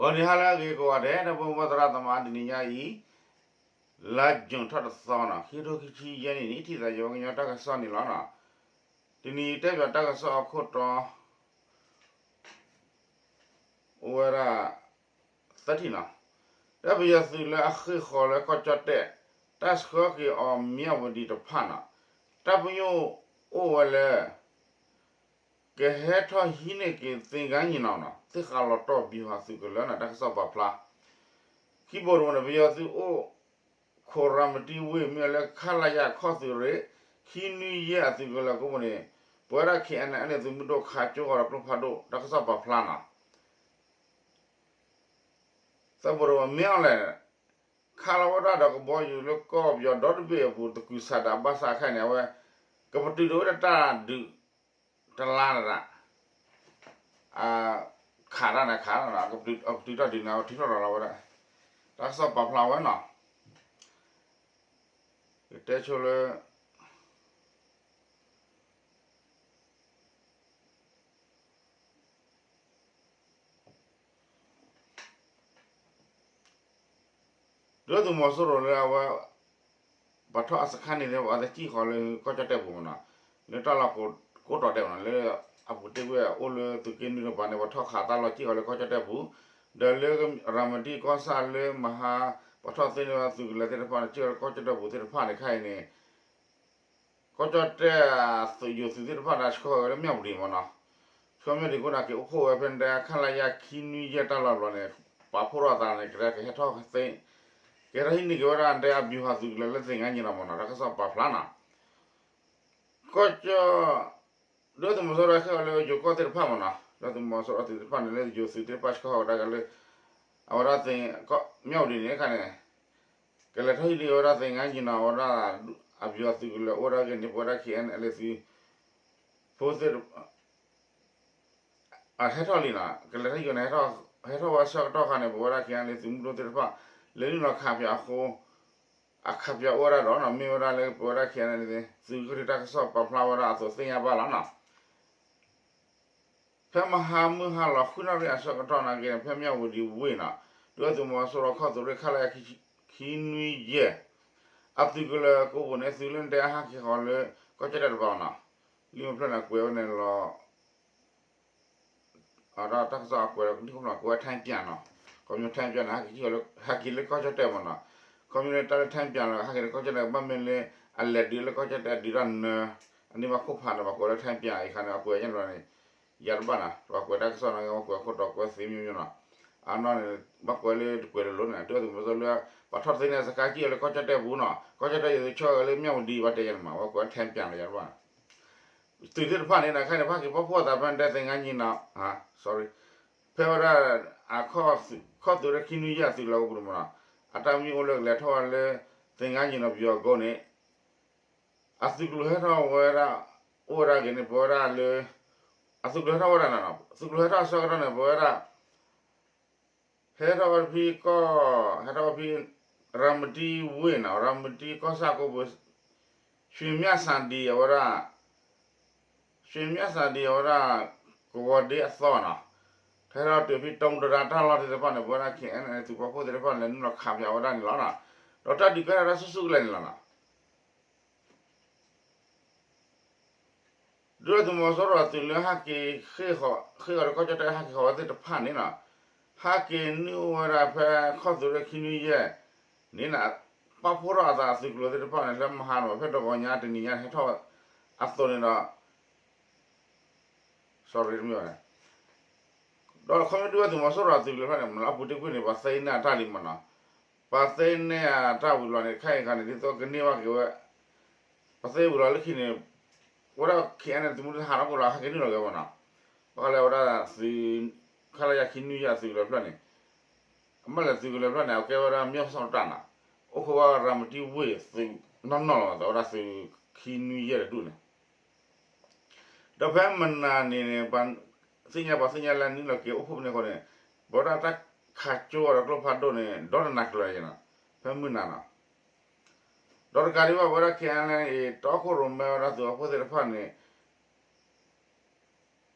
ဂီၤနံၤဟါလၢအဂ့ၤကိးဂၤဒဲး ဒီပုၢ်ဝဲၢ်သရၣ်သမါ တနံၤညါအံၤ လါယူၤထီၣ်တသီနီၤ ခံကထိခံဆံယဲၢ်နံၣ်န့ၣ် ထံၣ်သးယဝဲကညီတၢ်ကစီၣ်န့ၣ်လီၤနီၤ. တနံၤအံၤတဲဘၣ်တၢ်ကစီၣ်အခိၣ်တီ အိၣ်ဝဲဒၣ် သၢထံၣ်နီၤ. ဒီးပယီၤသုးလၢအဃ့ၢ်ဃီၤလၢကီၢ်ကၠီၣ်တဲၣ် တၢ်ဆှၢက့ၤအီၤမၠၣ်ဝတံၤတဖၣ်နီၤ တၢ်ပညိၣ်အိၣ်ဝဲလၢ ကဟဲထီၣ်ဟံးန့ၢ်က့ၤသ့ၣ်ညါညီနီၤနီၤ သ့ၣ်ဃးလီၤတီၢ်ဘံၣ်ဟးသုးကလၢၤနီၤ တၢ်ကစီၣ်ပာ်ဖျါ ခံဘိတဘိန့ၣ် ပယီၤသုးအိၣ်ခိးရၤမတံဝ့ၢ် မ့ၢ်လၢခလရ ခီၣ်သုးရ့ၣ် ခံနွံယဲၢ်အသုးကလၢၤကိးပူၤန့ၣ် ပဝဲဒၣ် KNLA သုးမုၢ်ဒိၣ်ခးကၠိဃီၤဒီးကျိဖးဒိၣ် တၢ်ကစီၣ်ပာ်ဖျါနီၤ. သၢဘိတဘိ မ့ၢ်အီၤလဲၣ် ခးလီၤဝဲဒၣ်ဒီးကဘီယူၤလၢကီၢ်ပယီၤဒီတဘ့ၣ်အပူၤ သကုၤဆးဒးဘၣ်ဆၣ်ခဲအံၤန့ၣ် အဝဲ ကပတုာ်ဒိၣ်ဝဲဒၣ်တၢ်ဒုး တလါတဒၣ် ခးတၢ်န့ၣ်ခးတၢ်နီၤ ကပတုာ်ထီၣ်ဒုးန့ၣ် အဝဲထုးထီၣ်လီၤလီၤဝဲဒၣ် တၢ်ကစီၣ်ပာ်ဖျါဝဲနီၤ ကတဲဆိလၢ ဒုၣ်ဒါသုးမီၤစိရိၤလၢအဝဲ ပှၤထီၣ်အစခါန့ၣ် ပှၤသ့ၣ်စံၣ်ဃီၤလၢကီၢ်ကၠီၣ်တဲၣ်ပူၤမနီၤ လၢတၢ်လီၢ်ကိးတီၤဒဲးမနီၤ လၢအပူၤတ့ၢ်ဝဲအိၣ်လၢသုးက့နွံတပၤန့ၣ် ပှၤထီၣ်ခးတၢ်လီၢ်စံၣ်ဃီၤလၢကီၢ်ကၠီၣ်တဲၣ်ပူၤ ဒီးလၢရၤမတံကီၢ်ဆၣ်လၢမဟါ ပှၤထီၣ်သ့န့ၢ်ဝဲသုးကလၢၤသ့ၣ်တဖၣ်န့ၣ် စံၣ်ဃီၤလၢကီၢ်ကၠီၣ်တဲၣ်ပူၤသ့ၣ်တဖၣ်န့ၣ် ခဲအံၤန့ၣ် ကီၢ်ကၠီၣ်တဲၣ်အသုးယိၤသုးသ့ၣ်တဖၣ်န့ၣ် ဆှၢဃီၤဝဲလၢမၠၣ်ဝတံၤမနီၤ ဆှၢမၠၣ်ဝတံၤအဃိန့ၣ် က့ၤအိၣ်ခိၣ်ဝဲဖဲန့ၣ် ခလရ ခံနွံယဲၢ်တၢ်လီၢ်တဘျီန့ၣ် ပာ်ဖှိၣ်ထီၣ်အသးန့ၣ် ကကဟဲထီၣ်သ့ ကဟဲထီၣ်ဟံးန့ၢ်က့ၤဝဲဒၣ် ဒဲအဘံၣ်ဟးသုးကလၢၤလၢသ့ၣ်ညါညီနီၤမနီၤ တၢ်ကစီၣ်ပာ်ဖျါနီၤ ကီၢ်ကၠီၣ် ဒုၣ်ဒါသုးမီၤစိရိၤဟဲဃ့ၢ်အီၤလၢယိၤကီၢ်သ့ၣ်တဖၣ်မနီၤ ဒုၣ်ဒါသုးမီၤစိရိၤအသုးသ့ၣ်တဖၣ်န့ၣ် လၢယိၤသုးသ့ၣ်တဖၣ်ဆှၢဃီၤဝဲဒၣ်က့ၤလၢ အဝဲဒၣ်သ့ၣ် မၠၣ်ဝတံၤန့ၣ်အခါန့ၣ် ကလဲၤထီၣ်ဟံးန့ၢ်ဝဲဒၣ်သ့ၣ်ညါညီနီၤ အဝဲဒၣ် အဘံၣ်ဟးသုးကလၢၤအိၣ်ဝဲဒၣ်ဂ့ၤန့ၣ် ပဝဲဒၣ် KNLA သုး ဖိသ့ၣ် အဟဲထီၣ်လံနီၤ ကလဲၤထီၣ်ဟံးန့ၢ် ဟဲထီၣ်ဝဲဆၢကတီၢ်ခါန့ၣ် ပဝဲဒၣ် KNLA သုးမုၢ်ဒိၣ်သ့ၣ်တဖၣ် လဲၤနုာ်လီၤခးပၠးအဃိ အခးပၠးအိၣ်ဝဲဒၣ်ဒီးနီၤ မ့ၢ်ဝဲဒၣ်လၢပဝဲဒၣ် KNLA သုးက့တၢ်ကစီၣ်ပာ်ဖျါဝဲဒၣ်အသိးသ့ၣ်ညါဘၣ်လီၤနီၤ ဖဲမဟါမုၢ်ဟါလီၤ ဃုနၣ်ရံၣ်အဆၢကတီၢ်နာ်က့န့ၣ် ဖဲမၠၣ်ဝတံၤဝ့ၢ်နီၤ ဒုၣ်ဒါသုးမီၤစိရိၤခီၣ်သုးရ့ၣ် ခလရ ခံနွံယဲၢ် အသုးကလၢၤကိးပူၤန့ၣ် သုးလၢတဲအဟးက့ၤဃီၤလၢ ကီၢ်ကၠီၣ်တဲၣ်တပၤနီၤ လံာ်မ့ၢ်ဖျၢၣ်န့ၣ် ကွဲးဝဲန့ၣ်လီၤ အတၢ်ကစီၣ်အကွဲး ကွဲးဝဲ ထၢၣ်ပၠးနီၤ ခီဖျိထၢၣ်ပၠးန့ၣ် ဟဲက့ၤလၢကီၢ်ကၠီၣ်တဲၣ်မနီၤ ခီဖျိလၢတၢ်လၢထၢၣ်ပၠးလီၤ ဟဲက့ၤလၢကီၢ်ကၠီၣ်တဲၣ် ဘၣ်မ့ၢ်လၢ အလဲၤဒုးလၢကီၢ်ကၠီၣ်တဲၣ်ဒုးတၢ်နၢ အန့ၣ်ဘၣ်ခိၣ်ဖးန့ၣ် ပှၤကွဲးလၢထၢၣ်ပၠးအံၤခါန့ၣ် အကွဲးညါန့ၣ် ယၤတဘၣ်နီၤ ပှၤကွဲးတၢ်ကစီၣ်န့ၣ် ပှၤကွဲးခိၣ်တီကွဲးသ့မ့ၢ်မ့ၢ်နီၤ အနီၢ်န့ၣ် ဘၣ်ကွဲးလၢတကွဲးလိၤလိၤန့ၣ် ဒုၣ်ဒါသုးမီၤစိရိၤလၢ ပှၤထီၣ်သ့န့ၢ်စခါစံၣ်ဃီၤလၢကီၢ်ကၠီၣ်တဲၣ်ပူၤနီၤ ကီၢ်ကၠီၣ်တဲၣ်ယသုးဆှၢလၢမၠၣ်ဝတံၤဘၣ်တဲယၤန့ၣ်မး ပှၤကွဲးထၢၣ်ပၠးလီၤယၤတဘၣ် သုးသ့ၣ်တဖၣ်န့ၣ် ခဲအံၤန့ၣ် ဖးက့ၤပာ်ဖှိၣ်အသးဖဲတဲသ့ၣ်ညါညီနီၤ sorry ဖဲဝဲဒၣ် အခီၣ်သုးရ့ၣ်ခံနွံယဲၢ်အသုးလီၢ်ကပူၤန့ၣ်မနီၤ အတၢ်မံၤအိၣ်လၢကလဲၤထီၣ်ဝဲလၢ သ့ၣ်ညါညီနီၤ ပယီၤကိးန့ၣ် အသုးကျိၤဟဲထီၣ်ဝဲဒၣ် အိၣ်ဝဲဒၣ်ဂ့ၤန့ၣ် ပဝဲဒၣ်လၢ အသုးကျိၤဟဲထီၣ်ဝဲဒၣ်နီၤ သုးကျိၤဟဲထီၣ်အဆၢကတီၢ်န့ၣ် ပဝဲဒၣ် ဟဲထီၣ်ဝဲဖဲကီၢ် ဟဲထီၣ်ဝဲဖဲ ရၤမတံဝ့ၢ်နီၤ ရၤမတံကီၢ်ဆၣ်ကိးပူၤ ရွှေမြတ်စံဒံ အဝဲဒၣ် ရွှေမြတ်စံဒံ အဝဲဒၣ် ကဝီၤဒ့အသီနီၤ ဟဲထီၣ်တုၤဖဲတိတရၣ်တၢ်လီၢ်သ့ၣ်တဖၣ်န့ၣ် ပဝဲဒၣ် KNLA သုးပာ်ဖှိၣ်သ့ၣ်တဖၣ်န့ၣ် လဲၤနုာ်လီၤခးပၠးဝဲဒၣ်န့ၣ်လီၤနီၤ ဒီးတၢ်ဒုးကဲထီၣ်တၢ်ဆူၣ်ဆူၣ်ကလဲာ်န့ၣ်လီၤနီၤ ဒုၣ်ဒါသုးမီၤစိရိၤအသုးလၢဟဲက့ၤ ဃ့ၢ်ဃီၤလၢကီၢ်ကၠီၣ်တဲၣ်ဟဲက့ၤဃီၤဝဲသ့ၣ်တဖၣ်န့ၣ်နီၤ ဟဲက့ၤနုာ်အိၣ်ဝဲဒၣ်ဖဲခီၣ်သုးရ့ၣ်ခံနွံယဲၢ်န့ၣ် ပာ်ဖှိၣ်ထီၣ်အသးအသုးကျိၤသ့ၣ်တဖၣ်န့ၣ် လၢမဟါန့ၣ် ဖဲတဂီၤညါတနံၤညါန့ၣ် ဟဲထီၣ်အသိးန့ၣ်ဒီး sorry တမ့ၢ်ဘၣ်န့ၣ် ဒီးခီဖျိဒုၣ်ဒါသုးမီၤစိရိၤအသုးကျိၤတဖၣ်န့ၣ် မ့ၢ်လၢအပူၤတ့ၢ်ကွံာ်န့ၣ် ပှၤသ့န့ၢ်အတၢ်လံမနီၤ ပှၤသ့န့ၢ်အတၢ်ဝံၤလီၤန့ၣ် ခဲအံၤခါန့ၣ် ဒ်သိးကန့ၢ်ဘၣ်က့ၤဝဲ ပှၤသ့ဝံၤလီၤလၢခံန့ၣ် ဝဲဒၣ် KNLA သုးမုၢ်ဒိၣ်ဟးထီၣ်ကွံာ်လီၤ ဟဲက့ၤနုာ်လီၤက့ၤမနီၤ ဘၣ်ဃးလၢဝဲဒၣ်သုး ခလရ ခံနွံယဲၢ်အသုးကျိၤတဖျၢၣ်န့ၣ် အမ့ၢ်လဲၤသုးကျိၤတဖျၢၣ်န့ၣ် အကဲဝဲဒၣ် မၠၣ်စီၣ်တၢ်နီၤ အိၣ်ခိးဝဲရၤမတံဝ့ၢ်သုးနီၢ်နီၢ်လီၤ အဝဲဒၣ်သုးခံနွံယဲၢ်တဒူၣ်န့ၣ် ဒီးဖဲမနၤန့ၣ်န့ၣ် သ့ၣ်ညါပှၤသ့ၣ်ညါလၢနုာ်လီၤက့ၤအိၣ်ဖှိၣ်ဖဲန့ၣ်အဃိန့ၣ် ပဝဲဒၣ်တၢ်ခးကၠိအီၤဒီးကျိဖးဒိၣ်န့ၣ် ဒီတနၤကျၢၤယဲၢ်နီၤ ဖဲမုၢ်နၤနီၤ ဒီးတကးဒံးဘၣ် ပဝဲဒၣ် KNLA အံၤ တီခိၣ်ရိၣ်မဲဝဲဒၣ်သုးပာ်ဖှိၣ်သ့ၣ်တဖၣ်န့ၣ်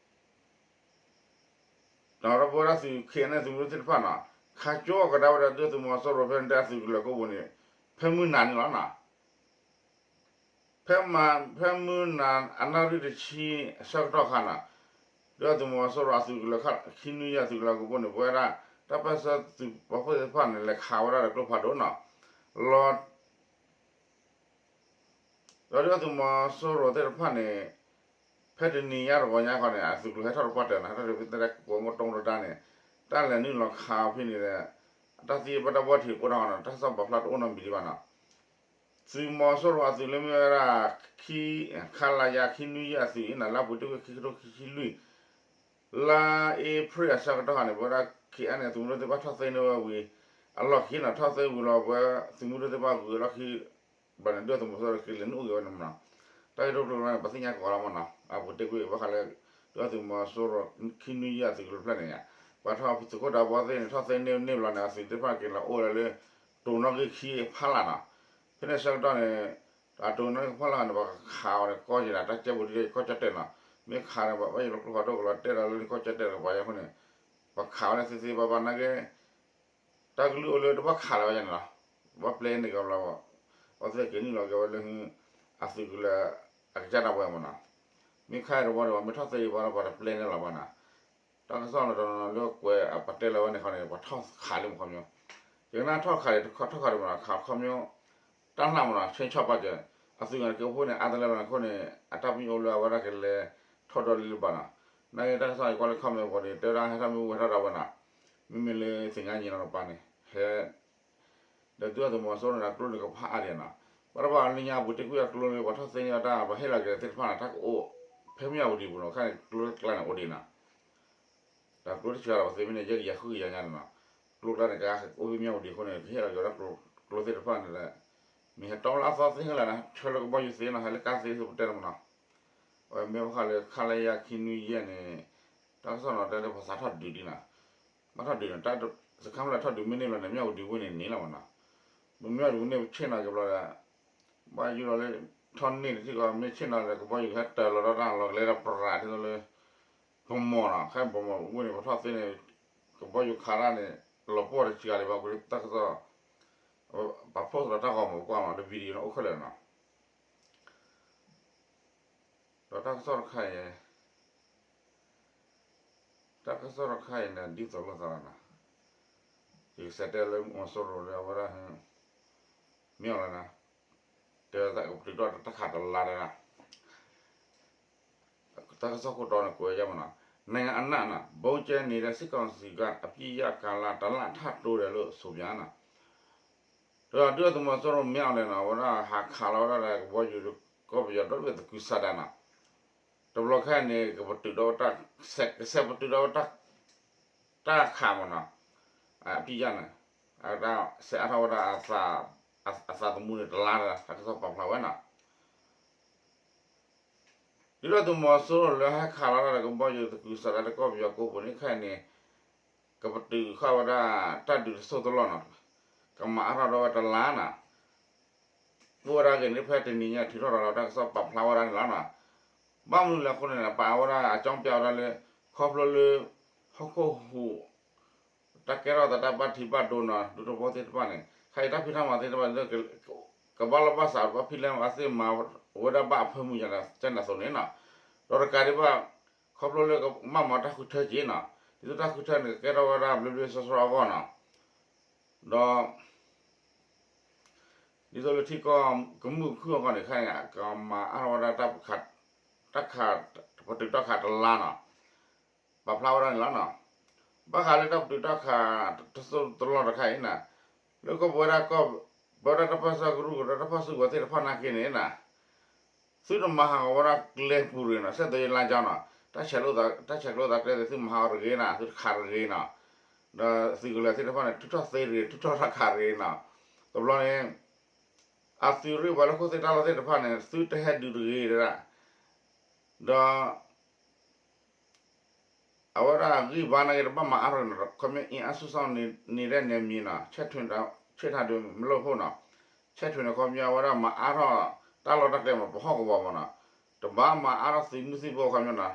ဒီးပဝဲဒၣ်သုး ခဲအံၤန့ၣ် သုးမုၢ်ဒိၣ်သ့ၣ်တဖၣ်နီၤ ခးကၠီကဒါဝဲဒၣ်ဒုၣ်ဒါသုးမီၤစိရိၤဖဲန့ၣ် အသုးကလၢၤကိးပူၤန့ၣ် ဖဲမုၢ်နၤန့ၣ်လီၤနီၤ. ဖဲမ ဖဲမုၢ်နၤအနၣ်ရံၣ်တဆံအဆၢကတီၢ်ခါနီၤ, ဒုၣ်ဒါသုးမီၤစိရိၤအသုးကလၢၤ ခံနွံယဲၢ်အသုးကလၢၤကိးပူၤန့ၣ် ပဝဲဒၣ် တၢ်ပၢၢ်ဆၢသုးပာ်ဖှိၣ်သ့ၣ်တဖၣ်န့ၣ် လဲၤခးဝဲဒၣ်ဒီးကျိဖးဒိၣ်နီၤ, လီၤ ဒီးဒုၣ်ဒါသုးမီၤစိရိၤသ့ၣ်တဖၣ်န့ၣ် ဖဲတနံၤညါတဂီၤညါခီန့ၣ် အသုးကလၢၤဟဲထီၣ်တပှၢ်တၢၢ်နီၤ, ဟဲထီၣ်ဒီးဖဲတဲကိးမုၢ်တိၢ်တၢ်န့ၣ် တၢ်လဲၤနုာ်လီၤခးအီၤဖဲန့ၣ်ဒီး တၢ်သံဘၣ်တၢ်ဘီထံးအိၣ်ထီၣ်နီၤ, တၢ်ကစီၣ်ပာ်ဖျါတအိၣ်နီတမံၤဒံးဘၣ်နီၤ. သုးမီၤစိရိၤအသုးလၢမ့ၢ်ဝဲဒၣ် ခံ ခလရ ခံနွံယဲၢ်အသုးအံၤနီၤ လၢအပူၤတ့ၢ်ကွံာ်ခံကထိခံဆံလွံၢ် လါအ့ဖြ့ၣ်အဆၢကတီၢ်ခါန့ၣ် ပဝဲဒၣ် ခဲအံၤန့ၣ် သုးမုၢ်ဒိၣ်သ့ၣ်တဖၣ်ထီၣ်သ့န့ၢ်ဝဲဝံၤ အလီၢ်ခံနီၤ ထီၣ်သ့ဝံၤလီၤ ပဝဲသုးမုၢ်ဒိၣ်သ့ၣ်တဖၣ်ဝံၤအလီၢ်ခံ ဘၣ်န့ၣ် ဒုၣ်ဒါသုးမီၤစိရိၤက့ၤလဲၤနုာ်အိၣ်က့ၤဝဲန့ၣ်မနီၤ, တၢ်ဂ့ၢ်တၢ်ကျိၤန့ၣ် ပသ့ၣ်ညါကီးလီၤမနီၤ, အပူၤတ့ၢ်ကွံာ်ဘၣ်ဃးလၢ ဒုၣ်ဒါသုးမီၤစိရိၤ ခံနွံယဲၢ်အသုးကလၢၤဖျၢၣ်န့ၣ်, ပှၤထီၣ်သုးခိၣ်ဒးဘီသ့ၣ်န့ၣ် ထီၣ်သ့န့ၢ်န့ၢ်ဘျီန့ၣ် အသုးသ့ၣ်တဖၣ်က့ၤလီၤအိၣ်ဝဲဒၣ်လၢ တိၤနီၣ်ဂံၢ်ခံဖးလၢ်နီၤ, ဖဲန့ၣ်ဆၢကတီၢ်န့ၣ် အတိၤနီၣ်ဂံၢ်ဖးလၢ်န့ၣ် ပှၤခးအီၤန့ၣ်ကီၢ်က့ၤနီၤ, တၢ်ကဲဘူးဒ်လဲၣ်ကီၢ်ကၠီၣ်တဲၣ်နီၤ, မ့ၢ်ခးန့ၣ် ဘၣ်ယိၣ်လီၤကျိဖးဒိၣ်ကလီၤတဲာ်ဒီးလၢန့ၣ်ကီၢ်ကၠီၣ်တဲၣ်ဒီးပှၤယါအဃိန့ၣ် ပှၤခးဝဲဒၣ်သ့သ့ဘၣ်ဘၣ်နာ်က့ တၢ်ကလုၢ်အိၣ်လၢတဘၣ်ခးလၢၤဘၣ်ယါန့ၣ်လီၤ, ဘၣ်ပျဲန့ၢ်က့ၤဘျီ အဝဲသ့ၣ်က့ၤနုာ်လီၤက့ၤဝဲလၢ အသုးကလၢၤ အကစၢ်ဒၣ်ဝဲမနီၤ, မ့ၢ်ခါအံၤတဝီဒီး ပှၤမ့ၢ်ထီၣ်သ့ဘၣ်ဒီး ပှၤတပျဲန့ၢ်လီၤဘၣ်နီၤ, တၢ်ကစီၣ်လီၤတနီၤနီၤလၢကွဲးအပတဲလီၤဝဲန့ၣ်ခီန့ၣ် ပှၤထီၣ်ခးလံမခီပညီ, ယကနၣ်ထီၣ်ခးဒံး ထီၣ်ခးဒံးမနီၤ ခးခီပညီ တၢ်လှၢ်မနီၤ ဆ့ဆီၣ်ပာ်စၢၤ, အသုးက့ၤဖိန့ၣ် အါတလၢဘၣ်န့ၣ်အဃိန့ၣ် အတၢ်ပညိၣ်အိၣ်လၢအဝဲဒၣ်ကလဲၤထီၣ်ဒီးလံလၢၤဘၣ်နီၤ, နာ်က့တၢ်ကစီၣ်အံၤကွၢ်လၢ comment ပူၤန့ၣ် တဲဝဲဒၣ်ဟဲထီၣ်မ့ၢ်ဝဲထီၣ်ဒၣ်ဝဲနီၤ, မ့မ့ၢ်လၢသ့ၣ်ညါညံၤနီၤတပၤန့ၣ် ဟဲ ဒီးဒုၣ်ဒါသုးမီၤစိရိၤန့ၣ် အကျိန့ၣ်ကဖးအါဒံးနီၤ, ဘၣ်တဘၣ်လၢညါအပူၤတ့ၢ်ကွံာ်အကျိန့ၣ် ပှၤထီၣ်သ့န့ၢ်တၢ် ပှၤဟ့ၣ်လီၤက့ၤသ့ၣ်တဖၣ်န့ၣ် တၢ်ကအိၣ် ဖဲမၠၣ်ဝတံၤပူၤနီၤ, ခါန့ၣ်ကျိကျါန့ၣ်အိၣ်ဒံးနီၤ, ဒီးကျိတဆံးဒီးပသ့မ့ၢ်န့ၣ် ယဲၢ်ကယၤဃုကယၤညါန့ၣ်နီၤ, ကျိကျါန့ၣ် ကအိၣ်ဖဲမၠၣ်ဝတံၤအဃိန့ၣ် ကဟ့ၣ်လီၤက့ၤဝဲဒၣ်ကျိသ့ၣ်တဖၣ်န့ၣ်လၢ မ့ၢ်ဟဲတီလၢအသီသ့ဟဲလၢၤနီၤ ဆှၢလၢကဘီယူၤသ့နီၤ ဟဲလၢကါသ့ပတဲလီၤမနီၤ, အဝဲမ့ၢ်ဘၣ်ဃးလၢ ခလရ ခံနွံယဲၢ်န့ၣ် တၢ်ကစီၣ်နီၤ တဲလၢပှၤသးထီၣ်ဒုးဒံးနီၤ, ဘၣ်ထီၣ်ဒုးနီၤ တၢ်စခါဖျၢၣ်ထီၣ်ဒုးမ့ၢ်န့ၢ်ဘျီန့ၣ် မၠၣ်ဝတံၤဝ့ၢ်န့ၣ်န့ၣ်လီၤမနီၤ, မ့ၢ်မၠၣ်ဝတံၤဝ့ၢ်န့ၣ် ပဆ့ၣ်နီၤက့ၤဘျီဒီး ဘၣ်ယိၣ်လီၤလၢ ထီၣ်န့ၢ်တထံၣ်ကီး မ့ၢ်ဆ့ၣ်နီၤလၢကဘီယူၤဟဲတၢၤလီၤတၢ်လီၤကလဲၤဒီးပြးဒ်သိးလၢ ပမီၤနီၤ ခဲအံၤပမီၤဝ့ၢ်န့ၣ် ပထီၣ်သ့န့ၣ် ကဘီယူၤခးတၢ်န့ၣ် လီၤပှီၢ်တစှၤလံဘၣ် ကွၢ်တၢ်ကစီၣ် ပာ်ဖှိၣ်သးတၢ်ဂီၤမူးကွၢ်မနီၤ လၢ video န့ၣ်အိၣ်ခဲလၢာ်နီၤ ဒီးတၢ်ကစီၣ်တခါအံၤ တၢ်ကစီၣ်တခါအံၤန့ၣ် ဒ်သိးလိာ်သးလီၤနီၤ, ယကစးတဲလၢမီၤစိရိၤလၢအဝဲဒၣ် မ့ၢ်အီၤလီၤနီၤ, တဲဝဲဒၣ်ကပတုာ်ထီၣ်တၢ်ခးတလါတဲဒၣ်, တၢ်ကစီၣ်ခိၣ်တီန့ၣ် ကွဲးယါမနီၤ, နိုင်ငံအနှံ့ ဗုံးကျဲ နေတဲ့ စစ်ကောင်စီက အပစ်ရပ်ကာလ တစ်လထပ်တိုးတယ်လို့ ဆိုပြန်နီၤ, ဒီးဒုၣ်ဒါသုးမီၤစိရိၤမ့ၢ်အီၤလဲၣ်နီၤ အဝဲဒၣ်ဟးခးလီၤဝဲဒၣ်ဒီးကဘီယူၤ ကီၢ်ပယီၤဒီတဘ့ၣ်သကုၤဆးဒးနီၤ, တဘျီခဲအံၤန့ၣ် ကပတုာ်ဒီးဝဲတၢ် ကစဲးပတုာ်ဒီးဝဲ တၢ်ခးမနီၤ, အပစ်ရပ်န့ၣ် အဝဲဒၣ်စဲးအါထီၣ်ဝဲဒၣ် အသးသမူန့ၣ်တလါဒီး တၢ်ကစီၣ်ပာ်ဖျါဝဲနီၤ ဒုၣ်ဒါသုးမီၤစိရိၤလၢဟဲခးလီၤတၢ်ဒီးကဘီယူၤသကုၤဆးဒးလၢကီၢ်ပယီၤကိးပူၤန့ၣ် ခဲအံၤန့ၣ် ကပတုာ်ဃာ်ဝဲဒၣ်တၢ်ဒုးတစိၢ်တလီၢ်နီၤ, ကမၤအါထီၣ်ဒီးဝဲတလါနီၤ, အိၣ်ဝဲဒၣ်ဂ့ၤန့ၣ် ဖဲတနံၤညါထုးထီၣ်ဒီး တၢ်ကစီၣ်ပာ်ဖျါဝဲဒၣ်န့ၣ်လီၤနီၤ, ဘၣ်မနုၤလဲၣ်အဃိန့ၣ် ပာ်ဝဲဒၣ်အကြောင်းပြဝဲဒၣ်လၢ ခီဖျိလၢ ဟီၣ်ခိၣ်ဟူး တၢ်ကဲထီၣ်သးတၢ်ဘၣ်ထံးဘၣ်ဒိနီၤ ဒူသဝီသ့ၣ်တဖၣ်န့ၣ် ခဲအံၤတၢ်ဖံးတၢ်မၤသ့ၣ်တဖၣ်န့ၣ် ကဘၣ်လီၢ်ဘၣ်စး ဘၣ်ဖံးလဲၢ်မၤသ့ၣ်မၤဝဲဒၣ်ဘၣ်အဖၢမုၢ်ယါန့ၣ် ကဲန့ၣ်အသိးန့ၣ်နီၤ, ဒီးတကးဒံးဘၣ် ခီဖျိလၢကဘၣ်မၤတၢ်ဃုထၢက့ၤနီၤ, ဒ်သိးတၢ်ဃုထၢန့ၣ် ကကဲထီၣ်ဝဲဒၣ်ဘျ့ဘျ့ဆှီဆှီအဂီၢ်နီၤ, ဒီး ဒ်သိးလၢထံကီၢ်ကမုာ်ခုၣ်အဂီၢ်န့ၣ် ခဲအံၤန့ၣ် ကမၤအါထီၣ်ဝဲဒၣ် တၢ်ခး ပတုာ်တၢ်ခးတလါနီၤ, ပာ်ဖျါဝဲဒၣ်န့ၣ်လီၤနီၤ, ဘၣ်ဃးလၢတၢ်ပတုာ်တၢ်ခးတစိၢ်တလီၢ်တခါအံၤနီၤ, လၢကီၢ်ပဝဲဒၣ်ကီၢ် ပဝဲဒၣ်တၢ်ပၢၢ်ဆၢကရူၢ်ကရၢ တၢ်ပၢၢ်ဆၢကရူၢ်သ့ၣ်တဖၣ်နာ်က့န့ၣ်နီၤ သုတမၤဟးဂီၤဝဲဒၣ်ကျဲပူၤတဂ့ၤနီၤ, ဆက်သွယ်ရေးလမ်းကြောင်းနီၤ, တၢ်ဆဲးကျိးသး တၢ်ဆဲးကျိးသးကျဲသ့ၣ် သုမၤဟးဂီၤတဂ့ၤနီၤ, သုတခးတဂ့ၤနီၤ, ဒီးသုးကလၢၤသ့ၣ်တဖၣ်န့ၣ် ထုးထီၣ်သ့တဂ့ၤ ထုးထီၣ်တၢ်ခးတဂ့ၤနီၤ, တဘျီန့ၣ် အသုးရ့ၣ်ပှၤလၢခိၣ်သ့ၣ်တၢ်လီၢ်သ့ၣ်တဖၣ်န့ၣ် သုတဟဲဒုးတဂ့ၤတဒၣ်, ဒီး အဝဲဒၣ်ဂံၢ်ဘါနာ်က့ တဘၣ်မၤအါထီၣ်နီၤ, ခီပညီ အင်အားစုဆောင်းနေတဲ့နယ်မြေနီၤ, ချဲ့ထွင်တာမလုပ်ဖို့နီၤ, ချဲ့ထွင်န့ၣ် ခီပညီ အဝဲဒၣ်မၤအါထီၣ်တၢ်လီၢ်တၢ်ကျဲမး ပဟီၣ်ကဝီၤမးနီၤ, တဘၣ်မၤအါထီၣ်သုးမုၢ်သံၣ်ဘိ ခီပညီနီၤ,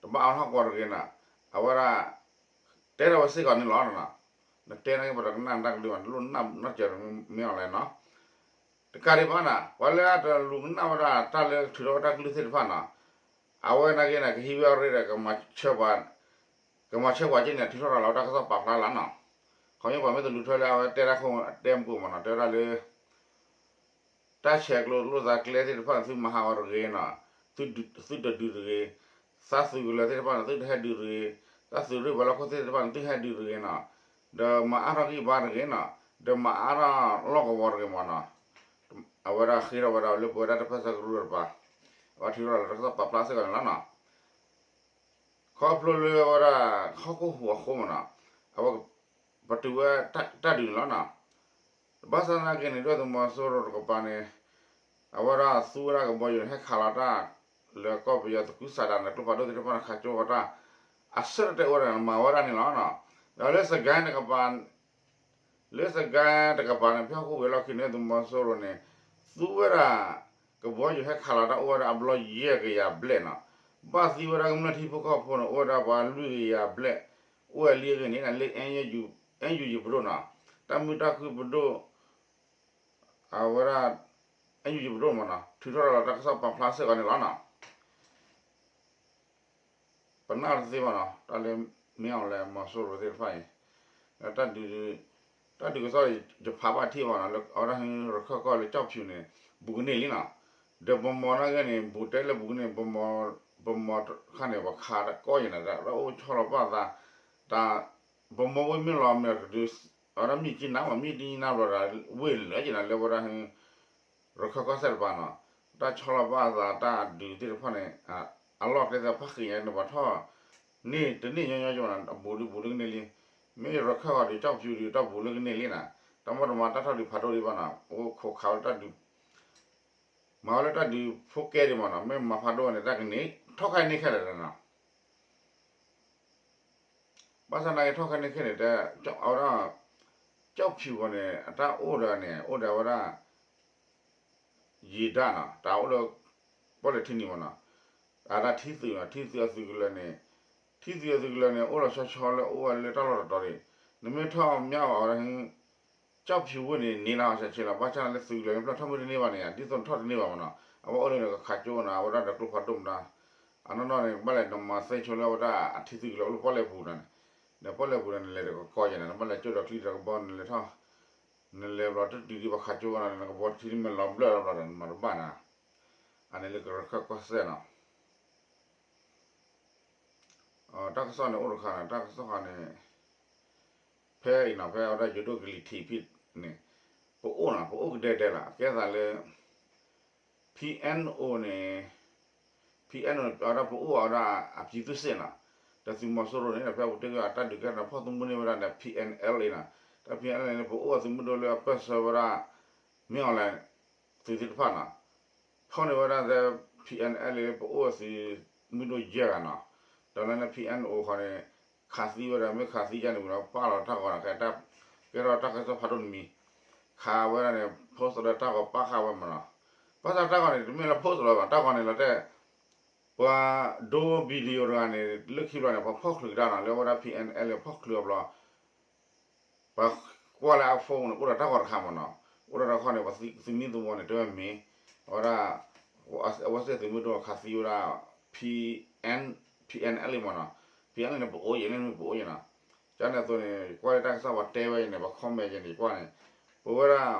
တဘၣ်အါထီၣ်ကဝီၤတဂ့ၤနီၤ, အဝဲဒၣ် တဲထီၣ်ဝဲစ့ၢ်ကီးန့ၣ်လီၤ. နတဲန့ၣ်က့ၤ ပှၤတကနၣ်တၢ်ကလုၢ်ဘၣ် နလိၣ်နၢ်နီတစဲး မ့ၢ်အီၤလဲၣ်နီၤ. တကးဒံးဘၣ်နီၤ ပှၤလၢအတလူၤကနၣ်ဝဲဒၣ်တၢ်လၢထုးထီၣ်ဝဲတၢ်ကလုၢ်သ့ၣ်တဖၣ်နီၤ, အဝဲနာ်က့န့ၣ် ကဟံးဝဲအရ့ဒီး ကမၤဆၢပှၤက့န့ၣ် ထုးထီၣ်ရၤလီၤတၢ်ကစီၣ်ပာ်ဖျါလီၤနီၤ. ခီဖျိပှၤမ့ၢ်တလူၤထွဲလၢအဝဲတဲတၢ်ခိၣ်တဲမူမးနီၤ တဲဝဲဒၣ်လၢ တၢ်ဆဲးကျိးလိာ်သးကျဲသ့ၣ်တဖၣ်န့ၣ် သုမၤဟးဂီၤတဂ့ၤနီၤ, သုတဒုးတဂ့ၤ, သးသုးကလၢၤသ့ၣ်တဖၣ်န့ၣ် သုတဟဲဒုးတဂ့ၤ, သးသုးရ့ၣ်ပှၤလၢခိၣ်သ့ၣ်တဖၣ်န့ၣ် သုဟဲဒုးတဂ့ၤနီၤ, ဒီးမၤအါထီၣ်ဂံၢ်ဘါတဂ့ၤနီၤ, ဒီးမၤအါထီၣ်လီၢ်ကဝီၤတဂ့ၤမးနီၤ. အဝဲဒၣ်ဃ့ထီၣ်ဝဲဒၣ်လၢပဝဲဒၣ်တၢ်ပၢဆှၢကရူၢ်တပၤ, အဝဲထုးထီၣ်လီၤတၢ်ကစီၣ်ပာ်ဖျါစ့ၢ်ကီးန့ၣ်လီၤနီၤ. ခီဖျိလၢအဝဲဒၣ် ဟီၣ်ခိၣ်ဟူးအဃိမးနီၤ, အဝဲ ပတုာ်ဝဲတၢ်ဒုးန့ၣ်လီၤနီၤ. ဘၣ်ဆၣ်သနာ်က့န့ၣ် ဒုၣ်ဒါသုးမီၤစိရိၤတကပၤန့ၣ် အဝဲဒၣ်သူဝဲဒၣ်ကဘီယူၤန့ၣ် ဟဲခးလီၤတၢ် လၢကီၢ်ပယီၤသကုၤဆးဒးန့ၣ် ကျိဖးဒိၣ်သ့ၣ်တဖၣ်န့ၣ် ခးကၠိဃီၤတၢ် အဆၢတတဲအိၣ်ဝဲဒၣ်န့ၣ် မၤဝဲဒၣ်န့ၣ်လီၤနီၤ. ဒီးလၢစကဲတကပၤ လၢစကဲတကပၤန့ၣ် ဖဲဟီၣ်ခိၣ်ဝံၤအလီၢ်ခံန့ၣ် သုးမီၤစိရိၤန့ၣ် သူဝဲဒၣ် ကဘီယူၤဟဲခးလီၤတၢ်အိၣ်ဝဲဒၣ်အဘျီယဲၢ်ကယၤဘျဲၣ်နီၤ. ဘၣ်သံဝဲဒၣ်ကမျၢၢ်ထံဖိကီၢ်ဖိန့ၣ် အိၣ်ဝဲဒၣ်ပှၤလွံၢ်ကယၤဘျဲၣ်, အိၣ်ဝဲလံအဂ့ၢ်န့ၣ် လၢ NUG ပဒိၣ်နီၤ, တၢ်မုာ်တၢ်ခုၣ်ပဒိၣ် အဝဲဒၣ် NUG ပဒိၣ်မးနီၤ ထုးထီၣ်လီၤတၢ်ကစီၣ်ပာ်ဖျါစ့ၢ်ကီးန့ၣ်လီၤနီၤ. ပနာ်တသ့ဘၣ်နီၤ တၢ်လၢ မ့ၢ်အီၤလဲၣ် မီၤစိရိၤသ့ၣ်တဖၣ်အံၤ တၢ်ဒုးကစီၣ် ယဖးဘၣ်ထံၣ်ဘၣ်နီၤ လၢအဝဲဒၣ်ဟဲရခၢၣ်ကီၢ်လၢကၠီၣ်ဖၠူၤန့ၣ် ဘူးကန့ၢ်လံနီၤ. ဒီးဗမီၤနာ်က့န့ၣ် ဘူးတဲလၢဘူးကန့ၢ် ဗမီၤတခါန့ၣ် ပခးတၢ်ကီယဲၢ်နၤ တၢ်အိၣ်ဆီလီၤပာ်သး တၢ် ဗမီၤဝ့ၢ်မ့ၢ်လီၤမ့ၢ်ကဒုး အဝဲဒၣ်မ့ၢ်ကံနါမး မ့ၢ်တနံၤနါဘျီဒီး ဝ့ၢ်လၢက့ၤနၤလၢဝဲဒၣ် ရခၢၣ်ကီၢ်စဲၣ်တပၤနီၤ တၢ်ဆီလီၤပာ်သးတၢ်ဒုးသ့ၣ်တဖၣ်န့ၣ် အလီၢ်ကျဲသ့ၣ်ဖးဃံးညါန့ၣ် ပှၤထီၣ်န့ၢ်တန့ၢ်ညီညီက့ၤဘၣ်နီၤ အဘူးဒုးဘူးလၢကန့ၢ်လံ. မ့ၢ်ရခၢၣ်ဂီၤဒုး ကၠီၣ်ဖၠူၤဒုး တၢ်ဘူးလၢကန့ၢ်လံနီၤ တၢ်မီၢ်တမၤတၢ်ထီၣ်ဒုးဖးဒိၣ်ဒံးဘၣ်နီၤ အိၣ်ခိးခးဝဲလၢတၢ်ဒုး မၤဝဲလၢတၢ်ဒုးဖိကဲဒံးမးနီၤ မ့ၢ်မၤဖးဒိၣ်န့ၣ် တၢ်ကန့ၢ် ထီၣ်ခါန့ၢ်ခဲလၢာ်နီၤ ဘၣ်ဆၣ်သနာ်က့ထီၣ်ခါန့ၢ်ခဲန့ၣ် တဲ အဝဲဒၣ် ကၠီၣ်ဖၠူၤဂီၤန့ၣ် အတၢ်အိၣ်ဒီးန့ၣ် အိၣ်ဒီးဝဲဒၣ် ယံာ်ဒၣ်နီၤ တၢ်အိၣ်လၢ ပီၣ်လဲၣ်ထံနံၤမးနီၤ အတၢ်ထံသုးနီၤ ထံသုးအသုးကလၢၤန့ၣ် ထံသုးအသုးကလၢၤန့ၣ် အိၣ်လီၤဆီဆီလၢအိၣ်ဝဲလၢတၢ်လီၢ်တတီၤန့ၣ် နမ့ၢ်ထီၣ်မၠၣ်ဝဲအီၤ ကၠီၣ်ဖၠူၤဝ့ၢ်န့ၣ် န့ၢ်လၢဟီၣ်ဆဲးဆဲးလီၤ ဘၣ်ဆၣ်လၢသုးကလၢၤန့ၣ် ဖျၢၣ်ထီၣ်မ့ၢ်တန့ၢ်ဘၣ်န့ၣ် ဒ်သိးနထီၣ်တန့ၢ်ဘၣ်မးနီၤ အဝဲအိၣ်လၢနကခးကၠိနီၤ အဝဲဒၣ်ဒီးကျိဖးဒိၣ်မတၤ အနီၢ်နီၢ်န့ၣ် ကဘၣ်လဲၤနမၤသ့ဆိလၢအဝဲဒၣ်အထံသုးကလၢၤအိၣ်လၢပီၣ်လဲၣ်ပူၤနီၤန့ၣ် ဒီးပီၣ်လဲၣ်ပူၤန့ၣ် နလဲၤတကကီယဲၢ်န့ၣ် နဘၣ်လဲၤကၠိဒီးကျံဒီးကဘီ နလဲၤထီၣ် နလဲၤဘျီတတုၤဒံးပှၤခးကၠိနီၤ နကဘီထံမ့ၢ်လီၤဘျၢၣ်လီၤဘျီဒီး နမၤတဘၣ်နီၤ အန့ၣ်လၢကရခၢၣ်ကီၢ်စဲၣ်နီၤ တၢ်ကစီၣ်န့ၣ်အိၣ်တခါန့ၣ် တၢ်ကစီၣ်ခါန့ၣ် ဖဲအံၤနီၤ ဖဲအဝဲဒၣ်ယိၤဒိၣ်ကလံၤထံးဖဲန့ၣ် ပအိၣ်နီၤ ပအိၣ်ကဒဲကဒဲလီၤ အကဲသးလၢ PNO န့ၣ် PNO အဝဲဒၣ်ပအိၣ်အဝဲဒၣ်အပြည်သူ့စစ်နီၤ ဒီးသုးမီၤစိရိၤန့ၣ် ဖဲပူၤတ့ၢ်က့ၤအတၢ်ဒုးကဲထီၣ်ဖီၣ်သမူန့ၢ်ဝဲဒၣ်ဒီး PNLA နီၤ ဒီး PNLA န့ၣ် ပအိၣ်အသုးမုၢ်ဒိၣ်လၢအပၢၢ်ဆၢဝဲဒၣ် မ့ၢ်အီၤလဲၣ် သုးသ့ၣ်တဖၣ်နီၤ ဖီၣ်န့ၢ်ဝဲဒၣ်သဲ PNLA လၢပအိၣ်အသုးမုၢ်ဒိၣ်ယဲၢ်ဂၤနီၤ ဒီးလၢ PNO ဃီန့ၣ် ခးသံဝဲဒၣ် မ့ၢ်ခးသံယါန့ၣ်ဝံၤဒီး ပာ်လီၤတၢ်ဂီၤနီၤ ကဲထီၣ်တၢ်ကစီၣ်ဖးဒိၣ်တမံၤ ခးဝဲဒၣ်န့ၣ် post လၢတၢ်ဂီၤပာ်ဃာ်ဝဲမးနီၤ ဘၣ်ဆၣ်တၢ်ဂီၤန့ၣ် တမ့ၢ်လၢ post လီၤဘၣ် တၢ်ဂီၤန့ၣ်လီၤတဲ ပှၤဒိ video တဂၤန့ၣ် လၢခံဘျီန့ၣ် ပှၤဖီၣ်ချုးကဒါနီၤ လၢအဝဲဒၣ် PNLA ဖီၣ်ချုးအဘျီ ပှၤကွၢ်လၢအ phone န့ၣ် အိၣ်ဒီးတၢ်ဂီၤတခါမးနီၤ အိၣ်ဒီးတၢ်ခီန့ၣ် ပှၤသုးမုၢ်သံၣ်ဘိန့ၣ် တဲဝဲမ့ၢ် အဝဲဒၣ် အဝဲသ့ၣ်သုးမုၢ်ဒိၣ်ခးသံဝဲဒၣ် PN PNLA မးနီၤ PNLA န့ၣ် ပအိၣ်ယဲၢ်န့ၣ် ပအိၣ်ယဲၢ်နီၤ ကန့ၣ်အသိးန့ၣ် ယကွၢ်လၢတၢ်ကစီၣ်ပှၤတဲဝဲအံၤန့ၣ် ပှၤ comment ယဲၢ်န့ၣ် ယကွၢ်န့ၣ် ပဝဲဒၣ်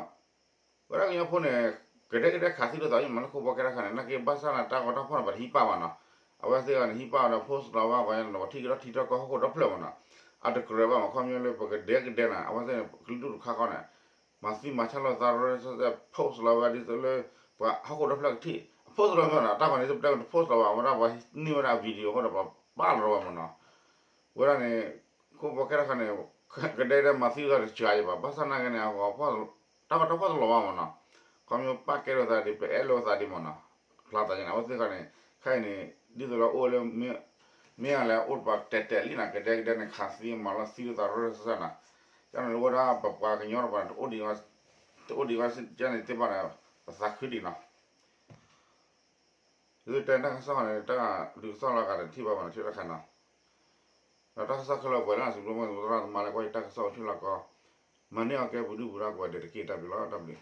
ဝဲဒၣ်ကညီဖိန့ၣ် ကဒဲကဒဲခးသံလိာ်သးယမးလၢခိၣ်ဘီကဲထီၣ်ခါန့ၣ် နာ်က့ဘၣ်ဆၣ်န့ၣ် တၢ်ဂီၤတၢ်ဖီၣ်န့ၣ် ပတဟံးပာ်ဘၣ်နီၤ အဝဲသ့ၣ်အံၤန့ၣ် ဟံးပာ်အီၤဒီး post လီၤဘၣ်ပှၤညါန့ၣ် ပထံၣ်ကဒီးထံထီၣ်ကီၢ်ဟီၣ်ခိၣ်ဒီဖျၢၣ်မးနီၤ အတကြၢးဘၣ်မး ခီပညီလၢပကဒဲကဒဲနၤ အဝဲသ့ၣ်န့ၣ် ကလုာ်ဒူၣ်တခါဃီန့ၣ် မၤသံမၤဆါလိာ်သးရၢစဲး post လီၤဝဲဒ်သိးလၢ ပှၤဟီၣ်ခိၣ်ဒီဖျၢၣ်ကထံၣ် အ post လီၤမးနီၤ တၢ်ဂီၤန့ၣ် ပတဲက post လီၤဘၣ် အဝဲဒၣ်ပှၤန့ၢ်ဝဲဒၣ်အ video အဃိဒီး ပှၤပာ်လီၤဝဲမးနီၤ ဝဲဒၣ်န့ၣ် ခိၣ်ဘီကဲထီၣ်ခါန့ၣ် ကဒဲကဒဲမၤသံလိာ်သးတစှၤယံၤဘၣ် ဘၣ်ဆၣ်နာ်က့န့ၣ် အဂီၤ တၢ်ဂီၤတၢ်ဖီၣ်တလီၤဘၣ်မးနီၤ ခီပညီပာ်ကဲလိာ်သးဒ် ပအဲၣ်လိာ်သးဒ်မးနီၤ ဖျါသးယဲၢ်န့ၣ် အဝဲသ့ၣ်တခါန့ၣ် ခဲအံၤန့ၣ် ဒ်သိးလၢအိၣ်လၢ မ့ၢ်အလဲၤအိၣ်တပၤတဲာ်တဲာ်လံနီၤ ကဒဲကဒဲန့ၣ် ခးသံမၤလီၤသံလိာ်သးရၢစဲးနီၤ ကန့ၣ်လၢဝဲဒၣ်ပပှၤကညီတပၤန့ၣ် တအိၣ်ဒံးဝဲစ့ၢ်ကီးန့ၣ်သ့ၣ်တဖၣ်န့ၣ် ပသးခုဒံးနီၤ သုတဲတၢ်ကစီၣ်န့ၣ် တၢ်ဒုးကစီၣ်လီၤဂာ်ဒီးထံၣ်ဘၣ်မးနီၤ ထံၣ်တခါနီၤ ဒီးတၢ်ကစီၣ်ခဲလၢာ်ပှဲၤလၢစံးဘျုးမုၢ်သရၣ်သမါလၢကွၢ်ယတၢ်ကစီၣ်အိၣ်ဆူၣ်လီၤကီး, မၤန့ၢ်အီၤကဲပှၤဒုၣ်ပှၤဒါကိးဂၤဒဲးတက့ၢ်. တၢ်ဘျုးလီၤ. တၢ်ဘျုး